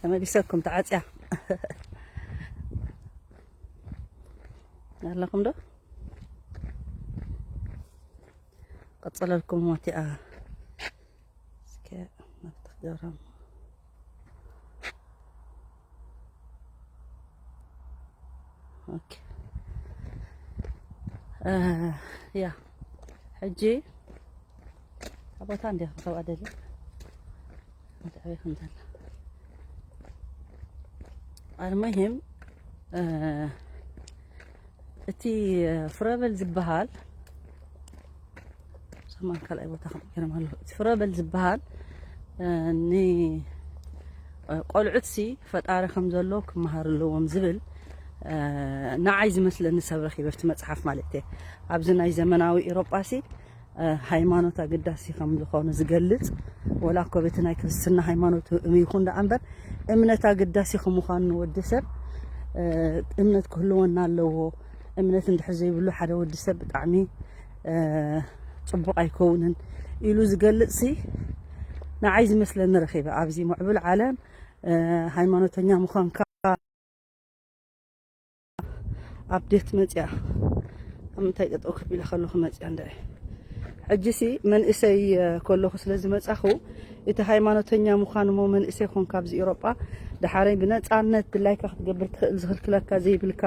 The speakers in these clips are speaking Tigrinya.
ተመሊሰኩም ተዓጽያ ኣለኹም ዶ? ቀጸለልኩም ሞት እያ። እስከ ናብቲ ክገብራ እሞ። ኦኬ። እ፣ ያ፣ ሕጂ ኣብ ቦታ እንዲያ ክረኽባ ደልየ። እንታይ ኣበይ ከም ዘላ። ኣልሙሂም፣ እ፣ እቲ ፍረበል ዝበሃል ሰማን ካልኣይ ቦታ ክቕይር ኣሎ። እቲ ፍረበል ዝበሃል፣ እ፣ ን-፣ እ፣ ቆልዑትሲ ፈጣሪ ከም ዘሎ ክመሃር ኣለዎም ዝብል፣ እ፣ ንዓይ ዝመስለኒ ሰብ ረኺበ ኣብቲ መጽሓፍ ማለት እየ። ኣብዚ ናይ ዘመናዊ ኤውሮጳሲ፣ እ፣ ሃይማኖት ኣገዳሲ ከም ዝኾነ ዝገልጽ፣ ወላ እኮ በቲ ናይ ክርስትና ሃይማኖት ይኹን ደኣ እምበር፣ እምነት ኣገዳሲ ከም ምዃኑ ንወዲ ሰብ፣ እ፣ እምነት ክህልወና ኣለዎ። እምነት እንድሕር ዘይብሉ ሓደ ወዲ ሰብ ብጣዕሚ፣ እ፣ ጽቡቕ ኣይከውንን ኢሉ ዝገልጽሲ ንዓይ ዝመስለኒ ረኺበ። ኣብዚ ምዕቡል ዓለም፣ እ፣ ሃይማኖተኛ ምዃንካ ኣፕዴት መጽያ። ኣብ ምንታይ ጠጠው ክቢለ ከለኹ መጽያ እንድዒ። ሕጂሲ መንእሰይ፣ እ፣ ከለኹ ስለ ዝመጻኹ፣ እቲ ሃይማኖተኛ ምዃን እሞ መንእሰይ ኮንካ ኣብዚ ኤውሮጳ፣ ደሓረይ ብነጻነት ድላይካ ክትገብር ትኽእል፣ ዝኽልክለካ ዘይብልካ፣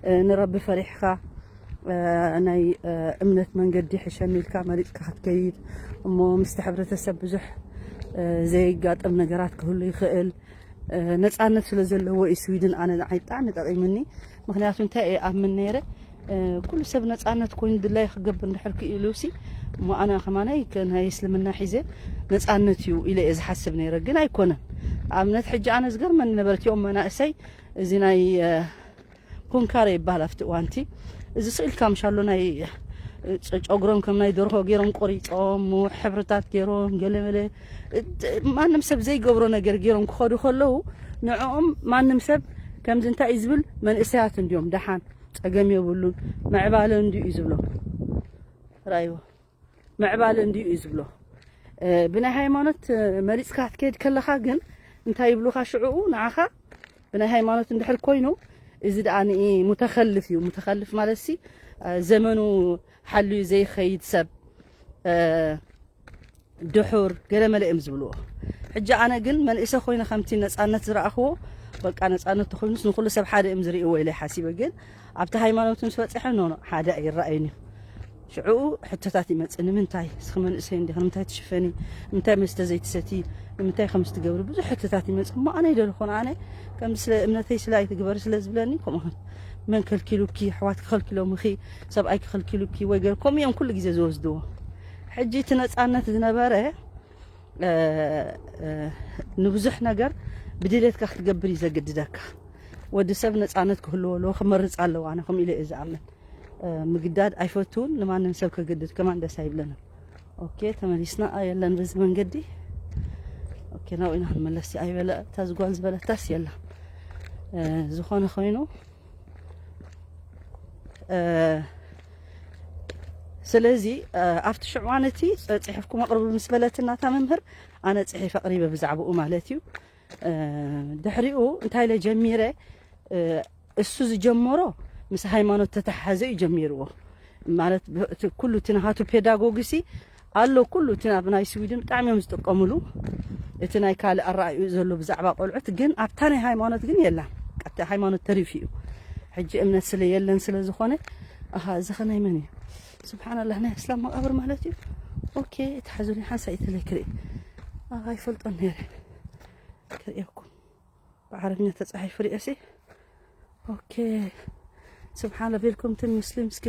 እ፣ ንረቢ ፈሪሕካ፣ እ፣ ናይ፣ እ፣ እምነት መንገዲ ሕሸኒ ኢልካ መሪጽካ ክትከይድ፣ እሞ ምስቲ ሕብረተሰብ ብዙሕ፣ እ፣ ዘይጋጠም ነገራት ክህሉ ይኽእል። እ፣ ነጻነት ስለ ዘለዎ እዩ ስዊድን ኣነ ንዓይ ብጣዕሚ ጠቒሙኒ። ምኽንያቱ እንታይ እየ ኣምን ነይረ፣ እ፣ ኩሉ ሰብ ነጻነት ኮይኑ ድላዩ ክገብር እንድሕር ክኢሉሲ፣ እሞ ኣነ ከማናይ ከ-፣ ናይ እስልምና ሒዘ ነጻነት እዩ ኢለ እየ ዝሓስብ ነይረ። ግን ኣይኮነን። ኣብነት ሕጂ ኣነ ዝገርመኒ ነበረ፣ እቲኦም መናእሰይ እዚ ናይ፣ እ፣ ኩንካረ ይበሃል ኣብቲ እዋንቲ። እዚ ስእልካ ምሻሎ ናይ፣ እ፣ ጨ-፣ ጨጉሮም ከም ናይ ደርሆ ገይሮም ቆሪጾም፣ ሕብርታት ገይሮም፣ ገለመለ፣ እ፣ ማንም ሰብ ዘይገብሮ ነገር ገይሮም ክኸዱ ከለዉ፣ ንዕኦም ማንም ሰብ ከምዚ እንታይ እዩ ዝብል፣ መንእሰያት እንድዮም፣ ደሓን፣ ጸገም የብሉን፣ ምዕባለ እንድዩ እዩ ዝብሎ። ረኣይዎ። ምዕባለ እንድዩ እዩ ዝብሎ። እ፣ ብናይ ሃይማኖት፣ እ፣ መሪጽካ ክትከይድ ከለኻ ግን እንታይ ይብሉኻ ሽዑኡ ንዓኻ? ብናይ ሃይማኖት እንድሕር ኮይኑ፣ እዚ ደኣ ንኢ ሙተኸልፍ እዩ። ሙተኸልፍ ማለትሲ፣ እ፣ ዘመኑ ሓልዩ ዘይኸይድ ሰብ፣ እ፣ ድሑር፣ ገለመለ እዮም ዝብልዎ። ሕጂ ኣነ ግን መንእሰ ኮይነ ከምቲ ነጻነት ዝረኣኽዎ፣ በቃ ነጻነት ተኾይኑስ ንኹሉ ሰብ ሓደ እዮም ዝርእይዎ ኢለ ሓሲበ። ግን ኣብቲ ሃይማኖት ምስ በጽሐ፣ ኖ፣ ኖ፣ ሓደ ኣይረኣይን እዩ። ሽዑኡ ሕቶታት ይመጽእ። ንምንታይ? እስኺ መንእሰይ እንዲኺ፣ ንምንታይ ትሽፈኒ? ንምንታይ መስተ ዘይትሰቲ? ንምንታይ ከምዚ ትገብሪ? ብዙሕ ሕቶታት ይመጽእ። እሞ ኣነ ይደልኹን፣ ኣነ ከምዚ ስለ እምነተይ ስለ ኣይትግበሪ ስለ ዝብለኒ፣ ከምኡ መን ከልኪሉኪ? ኣሕዋት ክኸልኪሎምኺ? ሰብኣይ ክኸልኪሉኪ? ወይ ገለ፣ ከምኡ እዮም ኩሉ ግዜ ዝወስድዎ። ሕጂ እቲ ነጻነት ዝነበረ፣ እ፣ እ፣ ንብዙሕ ነገር ብድሌትካ ክትገብር እዩ ዘግድደካ። ወዲ ሰብ ነጻነት ክህልዎ ኣለዎ፣ ክመርጽ ኣለዎ። ኣነ ከምኡ ኢለ እየ ዝኣምን። እ፣ ምግዳድ ኣይፈቱን፣ ንማንም ሰብ ከገድድ ከማን ደስ ኣይብለንን። ኦኬ፣ ተመሊስና። ኣ፣ የለን በዚ መንገዲ። ኦኬ፣ ናብኡ ኢና ክንመለስ። ኣይበለ፣ እታ ዝጓል ዝበለታስ የላ። እ፣ ዝኾነ ኮይኑ፣ እ፣ ስለዚ፣ እ፣ ኣብቲ ሽዕዋን እቲ ጸ-፣ ጽሒፍኩም ኣቕርቡ ምስ በለትና እታ መምህር፣ ኣነ ጽሒፍ ኣቕሪበ ብዛዕባኡ ማለት እዩ። እ፣ ድሕሪኡ እንታይ ኢለ ጀሚረ፣ እ፣ እሱ ዝጀመሮ ምስ ሃይማኖት ተተሓሓዘ እዩ ጀሚርዎ። ማለት ብ-፣ እቲ ኩሉ እቲ ናሃቱ ፔዳጎጊሲ ኣሎ፣ ኩሉ እቲ ኣብ ናይ ስዊድን ብጣዕሚ እዮም ዝጥቀምሉ። እቲ ናይ ካልእ ኣረኣእዩ ዘሎ ብዛዕባ ቆልዑት ግን ኣብታ ናይ ሃይማኖት ግን የላን። ቀጥታ ሃይማኖት ተሪፉ እዩ። ሕጂ እምነት ስለ የለን ስለ ዝኾነ፣ ኣሃ፣ እዚ ኸ ናይ መን እዩ? ስብሓንላህ፣ ናይ እስላም መቃብር ማለት እዩ። ኦኬ፣ ተሓዙኒ ሓንሳእ ይትለይ ክርኢ። ኣሃ፣ ኣይፈልጦን ነይረ። ክርእየኩም። ብዓረብኛ ተጻሒፉ ርእሲ። ኦኬ። ስብሓንላ፣ ዌልኮም ቱ ሙስሊም እስኪ፣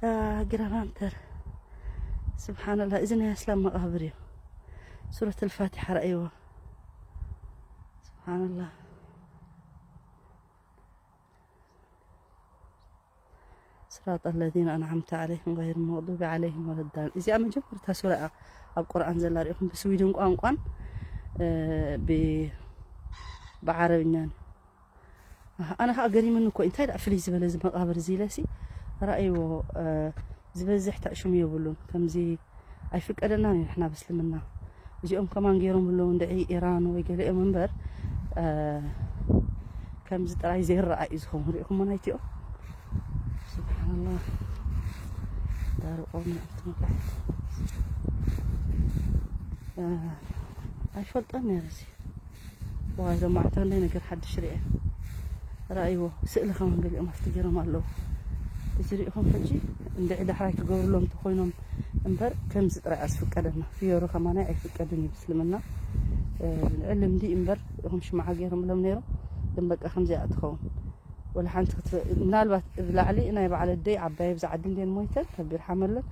አ፣ ግራባንተር። ስብሓንላ፣ እዚ ናይ እስላም መቃብር እዩ። ሱረት ኣልፋቲሓ ረኣይዎ። ስብሓንላ። ስራጥ ኣለዚነ ኣንዓምተ ዓለይሂም ገይር መግዱቢ ዓለይሂም ወለዳን። እዚኣ መጀመርታ ሱራ እያ ኣብ ቁርኣን ዘላ። ሪኢኹም ብስዊድን ቋንቋን፣ እ፣ ብ-፣ ብዓረብኛን። ኣህ፣ ኣነ ከዓ ገሪሙኒ እኮ፣ እንታይ ደኣ ፍልይ ዝበለ እዚ መቃብር እዚ ኢለሲ፣ ረኣይዎ፣ እ፣ ዝበዝሕ ተዕሽሙ የብሉን። ከምዚ ኣይፍቀደናን እዩ ንሕና ብእስልምና። እዚኦም ከማን ገይሮም ኣለዉ እንድዒ ኢራን ወይ ገሊኦም እምበር፣ ከምዚ ጥራይ ዘይረኣ እዩ ዝኸውን። ሪኢኹሞ ናይቲኦም? ስብሓንላህ። ዳርቆም ንኣፍቲ መብላሕቲ ኣይፈልጦን ነይረ። እዚ ዋይ፣ ዞም መዓልቲ ክንደይ ነገር ሓድሽ ርኤ። ረኣይዎ፣ ስእሊ ከማን ገሊኦም ኣብቲ ገይሮም ኣለዉ። እዚ ሪኢኹም ሕጂ እንድዒ ዳሕራይ ክገብርሎም እንተኾይኖም እምበር ከምዚ ጥራይ ኣዝፍቀደና። ፍዮሪ ከማናይ ኣይፍቀድን እዩ ብስልምና። ልዕሊ ልምዲ እምበር እኹም ሽምዓ ገይሮምሎም ነይሮም። ግን በቃ ከምዚኣ ትኸውን። ወላ ሓንቲ ምናልባት ብላዕሊ ናይ በዓል ኣደይ ዓባይ ብዛ ዓዲ እንዴን ሞይተን ከቢር ሓመለን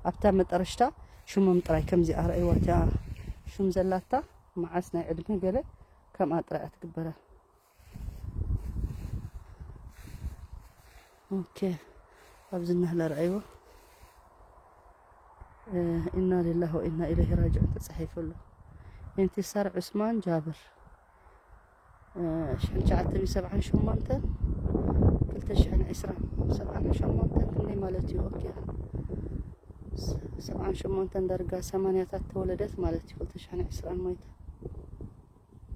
ኣብታ መጠረሽታ ሽሞም ጥራይ ከምዚኣ ረእይዋ እቲኣ ሽም ዘላታ መዓስ ናይ ዕድመ ገለ ከምኣ ጥራይ ኣትግበረ። ኦኬ፣ ኣብዚ እናህለ ረኣይዎ። ኢና ሊላህ ወኢና ኢለይሂ ራጅዑን ተጻሒፉ ኣሎ። ኢንቲሳር ዑስማን ጃብር፣ ሽሕን ትሽዓተ ሚእትን ሰብዓን ሸሞንተን፣ ክልተ ሽሕን ዕስራን፣ ሰብዓን ሸሞንተን ክንደይ ማለት እዩ? ኦኬ፣ ሰብዓን ሸሞንተን ዳርጋ ሰማንያታት ተወለደት ማለት እዩ። ክልተ ሽሕን ዕስራን ሞይታ።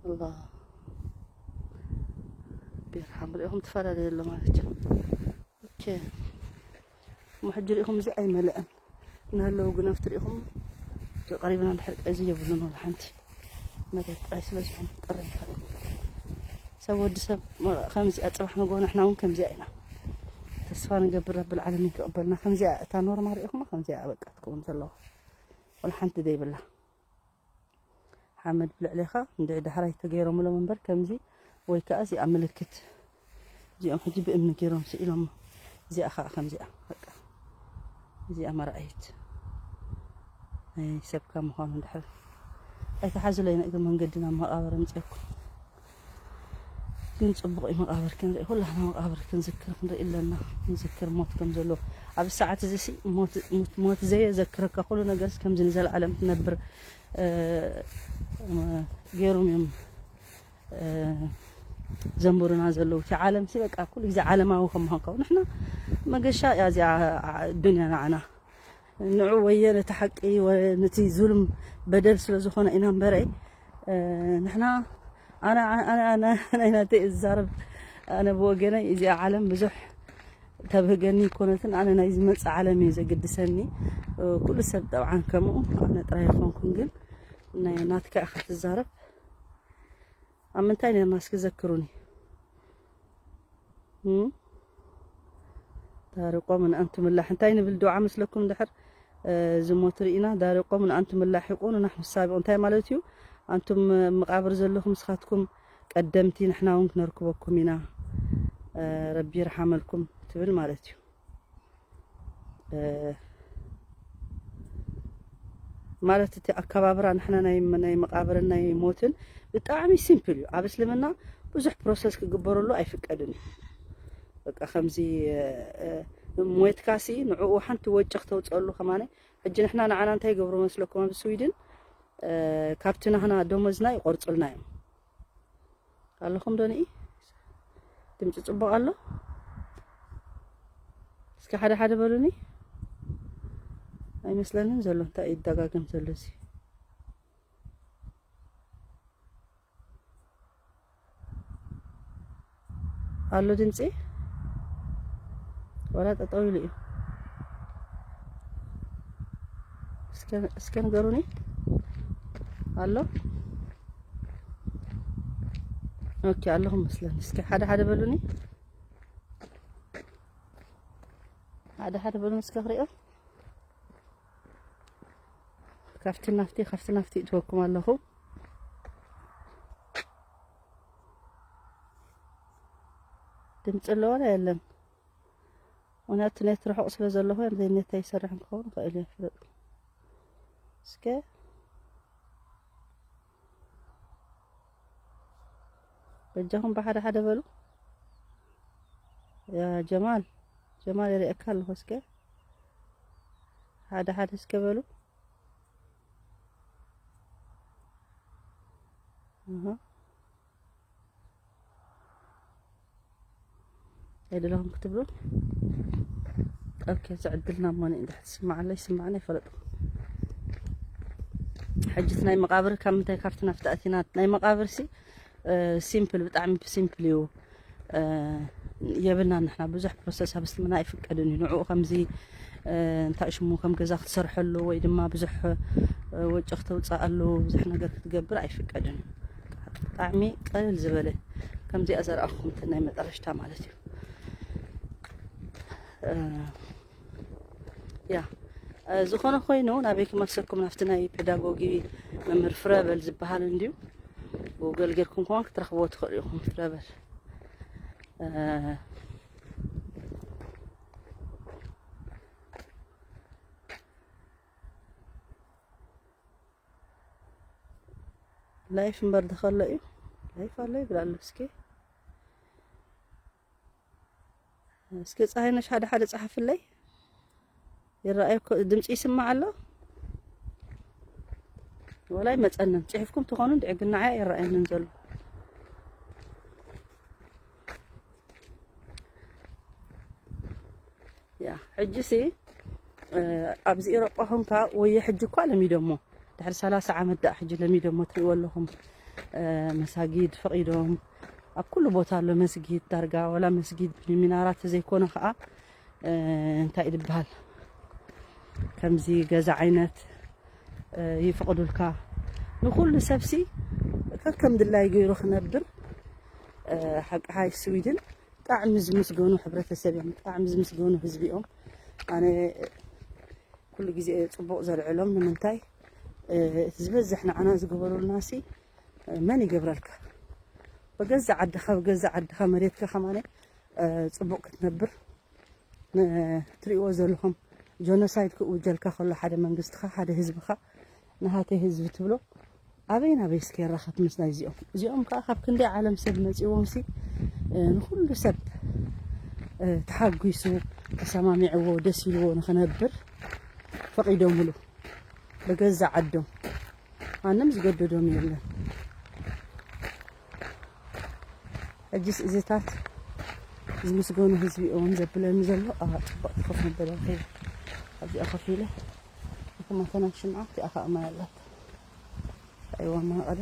ኣላ ቢርሓም ሪኢኹም ትፈላለዩ ኣሎ ማለት እዩ። ኦኬ፣ እሞ ሕጂ ሪኢኹም እዚ ኣይመለአን እናሃለዉ ግን ኣብቲ ሪኢኹም ቀሪብና እንድሕር ቀዚ የብሉን። ወላ ሓንቲ መሬት ጥራይ ስለ ዝኾነ ክቀርብ ይኽእል። ሰብ ወዲ ሰብ ከምዚኣ ጽባሕ ንግሆ ንሕና እውን ከምዚኣ ኢና። ተስፋ ንገብር ረብል ዓለሚን ክቕበልና። ከምዚኣ እታ ኖርማ ሪኢኹማ ከምዚኣ በቃ ትከውን ዘለዋ። ወላ ሓንቲ ዘይብላ። ሓመድ ብልዕሌኻ እንድዒ ዳሕራይ ተገይሮምሎም እምበር ከምዚ ወይ ከዓ እዚኣ ምልክት እዚኦም ሕጂ ብእምኒ ገይሮም ስኢሎም እዚኣ ከዓ ከምዚኣ በቃ እዚኣ መርኣይት ናይ ሰብካ ምዃኑ ድሕር ኣይተሓዝለይ ናይ እግሪ መንገዲ ናብ መቃብር ኣምፅእኩም። ግን ጽቡቕ እዩ መቃብር ክንርኢ፣ ኩላህና መቃብር ክንዝክር ክንርኢ ኣለና። ክንዝክር ሞት ከም ዘሎ ኣብ ሰዓት እዚ ሲ ሞት፣ ሞት፣ ሞት ዘየዘክረካ ኩሉ ነገር ከምዚ ንዘለዓለም ትነብር፣ እ፣ ገይሮም እዮም፣ እ፣ ዘንብሩና ዘለዉ። እቲ ዓለም ሲ በቃ ኩሉ ግዜ ዓለማዊ ከም ምዃንካ ንሕና መገሻ እያ እዚኣ ዱንያ ንዓና። ንዑ ወየ ነቲ ሓቂ ወ-፣ ነቲ ዙልም በደል ስለ ዝኾነ ኢና እምበረ፣ እ፣ ንሕና ኣነ፣ ኣነ፣ ኣነ ናይ ናተይ እዛረብ፣ ኣነ ብወገነይ እዚኣ ዓለም ብዙሕ ተብህገኒ ይኮነትን፣ ኣነ ናይ ዝመጽእ ዓለም እዩ ዘገድሰኒ። እ፣ ኩሉ ሰብ ጠብዓን ከምኡ፣ ኣነ ጥራይ ኣይኮንኩን፣ ግን ናይ ናትካ ኢኻ ትዛረብ። ኣብ ምንታይ ነርና እስኪ ዘክሩኒ። እም? ዳሪቆም ንኣንቱም ላሕ እንታይ ንብል ዱዓ መስለኩም ድሕር፣ እ፣ ዝሞት ርኢና ዳሪቆም ንኣንቱም ላሒቁ ንናሕኑ ሳቢቁ እንታይ ማለት እዩ? ኣንቱም መቃብር ዘለኹም ንስኻትኩም ቀደምቲ ንሕና እውን ክነርክበኩም ኢና፣ እ፣ ረቢ ይርሓመልኩም ትብል ማለት እዩ። እ፣ ማለት እቲ ኣከባብራ ንሕና ናይ፣ ናይ መቃብርን ናይ ሞትን ብጣዕሚ ሲምፕል እዩ። ኣብ እስልምና ብዙሕ ፕሮሰስ ክግበረሉ ኣይፍቀድን እዩ። በቃ ከምዚ፣ እ፣ ሞይትካሲ ንዕኡ ሓንቲ ወጪ ክተውፀሉ ከማነ። ሕጂ ንሕና ንዓና እንታይ ይገብሩ መስለኩም ኣብ ስዊድን? እ፣ ካብቲ ናህና ደሞዝና ይቆርፁልና እዮም። ኣለኹም ዶ ንኢ? ድምፂ ፅቡቕ ኣሎ? እስኪ ሓደ ሓደ በሉኒ። ኣይመስለንን ዘሎ እንታይ ይደጋገም ዘሎ እዚ? ኣሎ ድምፂ? ወላ ጠጠው ኢሉ እዩ። እስከ፣ እስከ ንገሩኒ። ኣሎ? ኦኬ፣ ኣለኹም መስለኒ። እስከ ሓደ ሓደ በሉኒ። ሓደ ሓደ በሉኒ እስከ ክሪኦ። ካብቲ ናፍቲ፣ ካብቲ ናፍቲ እትወኩም ኣለኹ። ድምፂ ኣሎ ዋላ የለን? ምክንያቱ ኔት ርሑቕ ስለ ዘለኹ፣ ዘይ ኔት ኣይሰርሕን ክኸውን ይኽእል እዩ፣ ኣይፍለጥን። እስከ በጃኹም ብሓደ ሓደ በሉ። ያ ጀማል፣ ጀማል ይርእየካ ኣለኹ። እስከ ሓደ ሓደ እስከ በሉ። ኣሃ። ኣይደለኹም ክትብሉ? ኦኬ፣ እዚ ዕድልና እሞ ንእንድሕር ትስምዓለይ ይስምዓኒ ኣይፈለጥኩ። ሕጂ እቲ ናይ መቃብር ካብ ምንታይ ካብቲ ናፍቲ ኣቲና ናይ መቃብር ሲ ሲምፕል፣ ብጣዕሚ ሲምፕል እዩ። የብልና ንሕና ብዙሕ ፕሮሰስ ኣብ እስልምና ኣይፍቀድን እዩ። ንዕኡ ከምዚ እንታይ ሽሙ ከም ገዛ ክትሰርሐሉ ወይ ድማ ብዙሕ ወጪ ክተውፅኣሉ ብዙሕ ነገር ክትገብር ኣይፍቀድን እዩ። ብጣዕሚ ቀልል ዝበለ ከምዚኣ ዘርኣኹም ናይ መጠረሽታ ማለት እዩ። ያ ዝኾነ ኮይኑ ናበይ ክመልሰኩም ናብቲ ናይ ፔዳጎጊ መምህር ፍረበል ዝበሃል እንድዩ። ጉግል ጌርኩም ከሆን ክትረኽብዎ ትኽእሉ ኢኹም። ፍረበል ላይፍ እምበር ድኸሎ እዩ። ላይፍ ኣሎ ይብል ኣሎ። እስኪ እስኪ ፀሃይነሽ ሓደ ሓደ ፀሓፍለይ። ይረኣየኩ ድምፂ ይስማዕ ኣሎ። ወላይ መፀንን ፅሒፍኩም ትኾኑ እንድዒ ግን ንዓይ ኣይረኣየንን ዘሎ። ያ ሕጂ ሲ ኣብዚ ኤሮጳ ኾንካ ወይ ሕጂ እኳ ለሚዶሞ ድሕሪ ሰላሳ ዓመት ደኣ ሕጂ ለሚዶሞ ትሪእዎ ኣለኹም። መሳጊድ ፈቒዶም ኣብ ኩሉ ቦታ ኣሎ መስጊድ ዳርጋ ወላ መስጊድ ሚናራት ዘይኮነ ከዓ እንታይ ድበሃል ከምዚ ገዛ ዓይነት ይፈቕዱልካ። ንኹሉ ሰብሲ ከከም ድላይ ገይሩ ክነብር። ሓቂ ሓይ ስዊድን ብጣዕሚ ዝምስገኑ ሕብረተሰብ እዮም። ብጣዕሚ ዝምስገኑ ህዝቢ እዮም። ኣነ ኩሉ ግዜ ጽቡቕ ዘልዕሎም ንምንታይ እቲ ዝበዝሕ ንዓና ዝገበሩልና ሲ መን ይገብረልካ? ብገዛ ዓድኻ ብገዛ ዓድኻ መሬትካ ከማነ ጽቡቕ ክትነብር ትሪእዎ ዘለኹም ጆኖሳይድ ክእውጀልካ ከሎ ሓደ መንግስትኻ ሓደ ህዝብኻ ንሃተይ ህዝቢ ትብሎ ኣበይ ናበይ እስከ ይራኸብ ምስ ናይ እዚኦም? እዚኦም ከዓ ካብ ክንደይ ዓለም ሰብ መፂዎም ሲ ንኩሉ ሰብ ተሓጒሱ ተሰማሚዕዎ ደስ ኢልዎ ንክነብር ፈቒዶምሉ ብገዛ ዓዶም ማንም ዝገደዶም የለን። ሕጂስ እዚታት ዝምስገኑ ህዝቢ እዮም ዘብለኒ ዘሎ። ኣዋ ፅቡቅ ኮፍ መበሊ ኣብዚኣ ኮፍ ኢለ ንክማተና ሽምዓ እቲኣ ከዓ ማይ ኣላት ኣይዋ ማይ ቀደ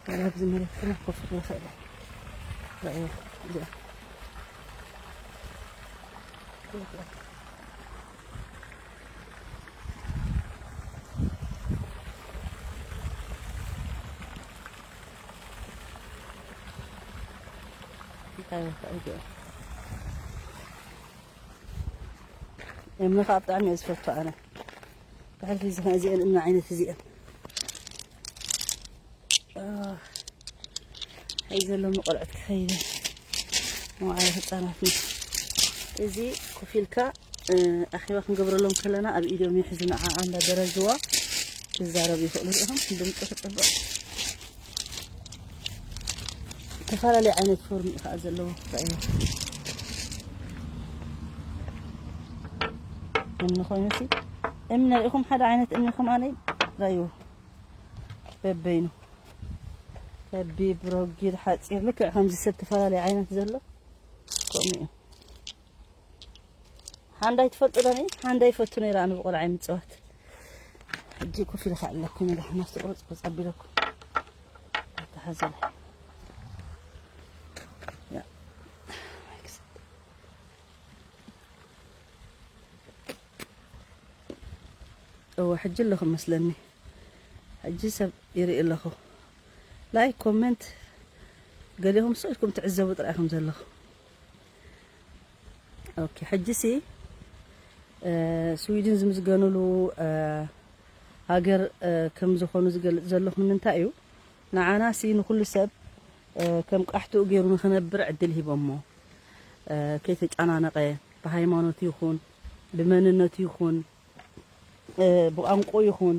ወላ ኣብዚ መሬት ክና ኮፍ ክብል ክእል እየ። እዚኣ እምኒ ከዓ ብጣዕሚ እየ ዝፈቱ ኣነ። ብሕልፊ እዚኤን እምኒ ዓይነት እዚኤን ሓይ ዘለሚ ቆልዑት ክኸይደ መውዓለ ህፃናት እዚ ኮፍ ኢልካ ኣኼባ ክንገብረሎም ከለና ኣብ ኢዶም ይሕዙ ንዓ እንዳደረዝዋ ክዛረቡ ይኽእሉ። ሪኢኹም ድምፂ ክፅብቕ ዝተፈላለየ ዓይነት ፎርም እዩ ከዓ ዘለዎ። እምኒ ኮይኑ ሲ እምኒ ሪኢኹም ሓደ ዓይነት እምኒ ከም ኣነይ ራዩ በበይኑ ከቢብ ረጊድ ሓፂር ልክዕ ከምዚ ሰብ ተፈላለየ ዓይነት ዘሎ ከምኡ እዩ። ሓንዳይ ትፈልጡ ዶ? ሓንዳይ ይፈቱ ነይረ ኣነ ብቆልዓ ምፅዋት። ሕጂ ኮፍ ኢለ ከዓ ኣለኩ መድሓና ቁርፅ ቁርፅ ኣቢለኩ ተሓዘለ እወ ሕጂ ኣለኹ መስለኒ። ሕጂ ሰብ ይርኢ ኣለኹ። ላይክ ኮመንት ገሊኹም ስቕ ኢልኩም ትዕዘቡ ጥራይ ኢኹም ዘለኹ። ኦኬ ሕጂ ሲ ስዊድን ዝምዝገኑሉ ሃገር ከም ዝኾኑ ዝገልጽ ዘለኹ ንምንታይ እዩ? ንዓና ሲ ንኹሉ ሰብ ከም ቃሕትኡ ገይሩ ንኽነብር ዕድል ሂቦሞ ከይተጨናነቐ ብሃይማኖት ይኹን ብመንነቱ ይኹን ብቋንቋ ይኹን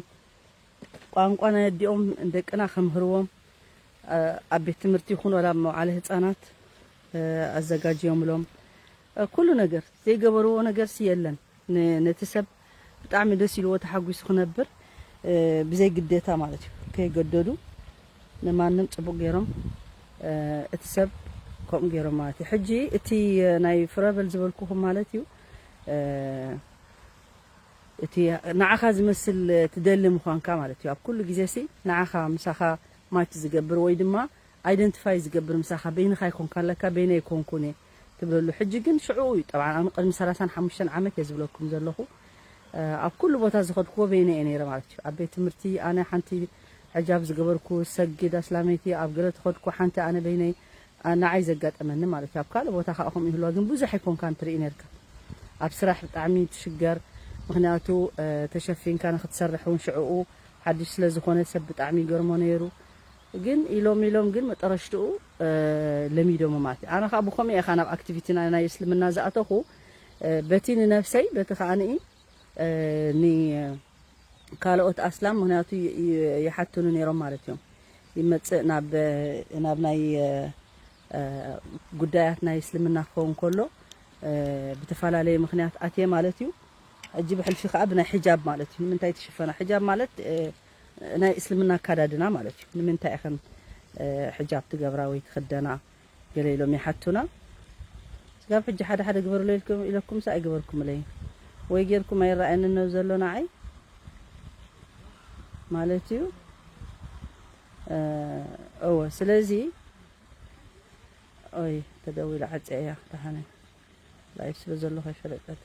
ቋንቋ ናይ ኣዲኦም ደቅና ከምህርዎም ኣብ ቤት ትምህርቲ ይኹን ወላ ኣብ መውዓለ ህፃናት ኣዘጋጅዮምሎም ኩሉ ነገር ዘይገበርዎ ነገር ሲ የለን። ነቲ ሰብ ብጣዕሚ ደስ ኢልዎ ተሓጒሱ ክነብር ብዘይ ግዴታ ማለት እዩ ከይገደዱ ንማንም ፅቡቅ ገይሮም እቲ ሰብ ከምኡ ገይሮም ማለት እዩ። ሕጂ እቲ ናይ ፍረበል ዝበልኩኹም ማለት እዩ እቲ ንዓኻ ዝመስል ትደሊ ምዃንካ ማለት እዩ። ኣብ ኩሉ ግዜ ሲ ንዓኻ ምሳኻ ማች ዝገብር ወይ ድማ ኣይደንቲፋይ ዝገብር ምሳኻ በይንኻ ይኮንካ ኣለካ፣ በይነይ ኣይኮንኩን እየ ትብለሉ። ሕጂ ግን ሽዑ እዩ። ጠብዓን ኣነ ቅድሚ ሰላሳን ሓሙሽተን ዓመት እየ ዝብለኩም ዘለኹ። እ፣ ኣብ ኩሉ ቦታ ዝኸድኩዎ በይነይ እየ ነይረ ማለት እዩ። ኣብ ቤት ትምህርቲ ኣነ ሓንቲ ሕጃብ ዝገበርኩ ሰግድ ኣስላመይቲ፣ ኣብ ገለ ተኸድኩ ሓንቲ ኣነ በይነይ፣ እ፣ ንዓይ ዘጋጠመኒ ማለት እዩ። ኣብ ካልእ ቦታ ከዓ ከምኡ ይህልዋ፣ ግን ብዙሕ ኣይኮንካን ትርኢ ነርካ። ኣብ ስራሕ ብጣዕሚ ትሽገር፣ ምኽንያቱ፣ እ፣ ተሸፊንካ ንክትሰርሕ እውን ሽዕኡ ሓድሽ ስለ ዝኾነ ሰብ ብጣዕሚ ይገርሞ ነይሩ። ግን ኢሎም ኢሎም ግን መጠረሽትኡ፣ እ፣ ለሚዶሞ ማለት እዩ። ኣነ ከዓ ብኸምኡ እየ ከዓ ናብ ኣክቲቪቲ ናይ፣ ናይ እስልምና ዝኣተኹ፣ እ፣ በቲ ንነብሰይ፣ በቲ ከዓ ንኢ፣ እ፣ ን-፣ ካልኦት ኣስላም፣ ምኽንያቱ ይ-፣ ይ-፣ ይሓትኑ ነይሮም ማለት እዮም። ይመጽእ ናብ፣ ናብ ናይ፣ እ፣ ጉዳያት ናይ እስልምና ክኸውን ከሎ፣ እ፣ ብተፈላለየ ምኽንያት ኣትየ ማለት እዩ። ሕጂ ብሕልፊ ከኣ ብናይ ሕጃብ ማለት እዩ። ንምንታይ ትሽፈና? ሕጃብ ማለት፣ እ፣ ናይ እስልምና ኣካዳድና ማለት እዩ። ንምንታይ ኢኸን፣ እ፣ ሕጃብ ትገብራ ወይ ትኽደና? ገለ ኢሎም ይሓቱና። ስጋብ ሕጂ ሓደ ሓደ ግበርሎ ኢልኩም፣ ኢለኩምስ ኣይገበርኩምለይ። ወይ ጌርኩም ኣይረኣየንን ነው ዘሎ ንዓይ ማለት እዩ። እ፣ እወ፣ ስለዚ፣ ኦይ፣ ተደዊላ ዓጽያ እያ፣ ደሓነ። ላይፍ ስለ ዘሎ ከይፈለጠት።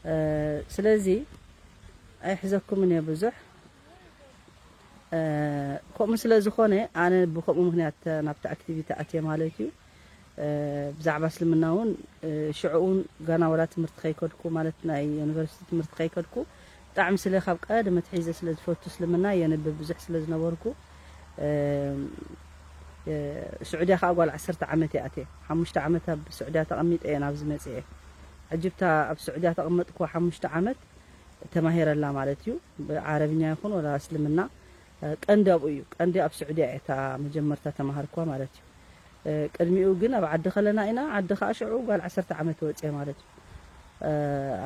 እ፣ ስለዚ ኣይሕዘኩምን እየ ብዙሕ። እ፣ ከምኡ ስለ ዝኾነ ኣነ ብከምኡ ምኽንያት ናብቲ ኣክቲቪቲ ኣትየ ማለት እዩ። እ፣ ብዛዕባ እስልምና እውን፣ እ፣ ሽዑ እውን ገና ወላ ትምህርቲ ከይከድኩ ማለት ናይ ዩኒቨርሲቲ ትምህርቲ ከይከድኩ ብጣዕሚ ስለ ካብ ቀደም ኣትሒዘ ስለ ዝፈቱ እስልምና የንብብ ብዙሕ ስለ ዝነበርኩ፣ እ፣ እ፣ ስዑድያ ከዓ ጓል ዓሰርተ ዓመት እየ ኣትየ። ሓሙሽተ ዓመት ኣብ ስዑድያ ተቐሚጠ እየ ናብዚ መፅየ። ሕጂ ብታ ኣብ ስዑድያ ተቐመጥኩ ሓሙሽተ ዓመት ተማሂረላ ማለት እዩ። ብዓረብኛ ይኹን ወላ እስልምና፣ እ፣ ቀንዲ ኣብኡ እዩ። ቀንዲ ኣብ ስዑድያ እየ እታ መጀመርታ ተማሃርኳ ማለት እዩ። እ፣ ቅድሚኡ ግን ኣብ ዓዲ ከለና ኢና። ዓዲ ከዓ ሽዑ ጓል ዓሰርተ ዓመት ወፅየ ማለት እዩ። እ፣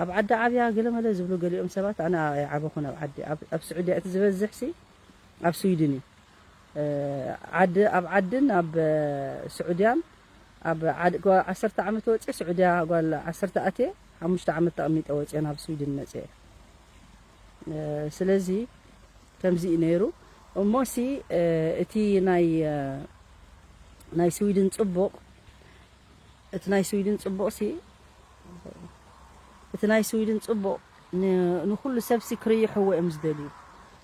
ኣብ ዓዲ ዓብያ ገለመለ ዝብሉ ገሊኦም ሰባት፣ ኣነ ኣይዓበኹን ኣብ ዓዲ። ኣብ፣ ኣብ ስዑድያ እቲ ዝበዝሕ ሲ ኣብ ስዊድን እዩ። እ፣ ዓዲ፣ ኣብ ዓድን ኣብ፣ እ፣ ስዑድያን ኣብ ዓድ-፣ ጓ-፣ ዓሰርተ ዓመት ወፅየ ስዑድያ ጓል ዓሰርተ ኣትየ፣ ሓሙሽተ ዓመት ተቐሚጠ ወፅየ ናብ ስዊድን መፅየ። እ፣ ስለዚ ከምዚ እዩ ነይሩ። እሞሲ፣ እ፣ እቲ ናይ፣ እ፣ ናይ ስዊድን ፅቡቕ፣ እቲ ናይ ስዊድን ፅቡቕ ሲ፣ እቲ ናይ ስዊድን ፅቡቕ ን-፣ ንኹሉ ሰብሲ ክርይሕዎ እዮም ዝደልዩ።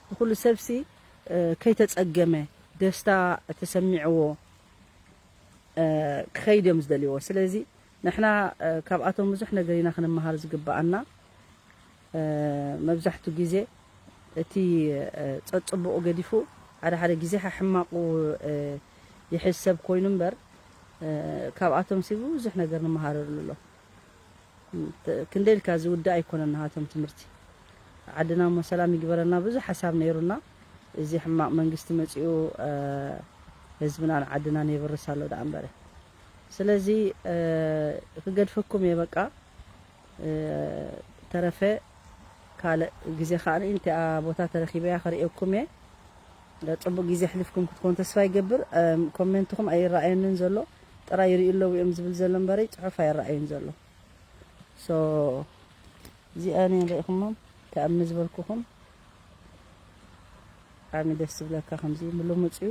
ንኹሉ ሰብሲ፣ እ፣ ከይተፀገመ፣ ደስታ ተሰሚዕዎ፣ እ፣ ክኸይድ እዮም ዝደልይዎ። ስለዚ ንሕና፣ እ፣ ካብኣቶም ብዙሕ ነገር ኢና ክንመሃር ዝግበኣና። እ፣ መብዛሕትኡ ግዜ እቲ፣ እ፣ ጸጽቡቑ ገዲፉ ሓደ ሓደ ግዜ ሕማቑ፣ እ፣ ይሕዝ ሰብ ኮይኑ እምበር፣ እ፣ ካብኣቶም ሲ ብዙሕ ነገር ንመሃረሉ ኣሎ። እ፣ ክንደይ ኢልካ ዝውዳእ ኣይኮነን ናሃቶም ትምህርቲ። ዓድና እሞ ሰላም ይግበረልና። ብዙሕ ሓሳብ ነይሩና። እዚ ሕማቕ መንግስቲ መጺኡ፣ እ፣ ህዝብናን ዓድናን የብርስ ኣሎ ደኣ እምበረ። ስለዚ፣ እ፣ ክገድፈኩም እየ በቃ። እ፣ ተረፈ ካልእ ግዜ ከኣ እንቲኣ ቦታ ተረኺበያ ከርእየኩም እየ። ጽቡቕ ግዜ ኣሕሊፍኩም ክትኮኑ ተስፋ ይገብር። እም፣ ኮሜንትኹም ኣይረኣየንን ዘሎ፣ ጥራይ ይርእዩ ኣለዉ እዮም ዝብል ዘሎ እምበረይ ጽሑፍ ኣይረኣዩን ዘሎ። ሶ፣ እዚኣ ንሪኢኹሞም፣ ከኣ ምስ ዝበልኩኹም፣ ብጣዕሚ ደስ ዝብለካ ከምዚ ምሉእ ምጽኡ።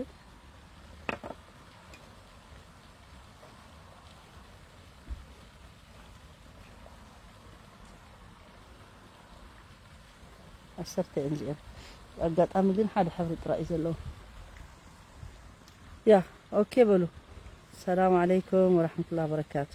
ዓሰርተ እየን እዚአን። ኣጋጣሚ ግን ሓደ ሕብሪ ጥራይ እዩ ዘለዎ። ያ፣ ኦኬ በሉ። ሰላም ዓለይኩም ወራህመቱላሂ ወበረካቱ።